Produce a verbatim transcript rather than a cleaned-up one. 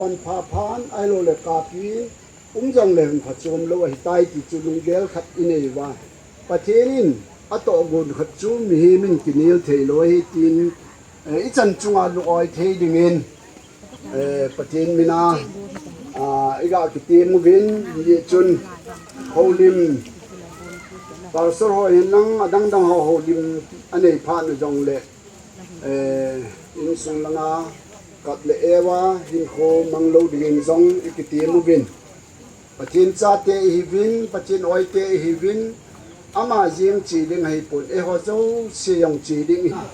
Pan pha phan ahilou le kapi um jong le hung pha chom lou ahi tai ti chu lunggel khat i nei uva. Pathen in a toh gon khat chu mihem in kinel thei lou ahi tin, eh, i chan chunga lung-oi thei dingin, eh, Pathen mina, ah, i ga kitem uvin, hijeh chun houlim, Pastor ho hin lang adang dang ho houlim anei phat na jong le, eh, insung langa kap le eva hinkho mang lou dingin jong i kitem uvin. Pathen chate i hiuvin, Pathen oite i hiuvin, ama jeng che ding ahi pon, eiho jouse jong che ding i hi.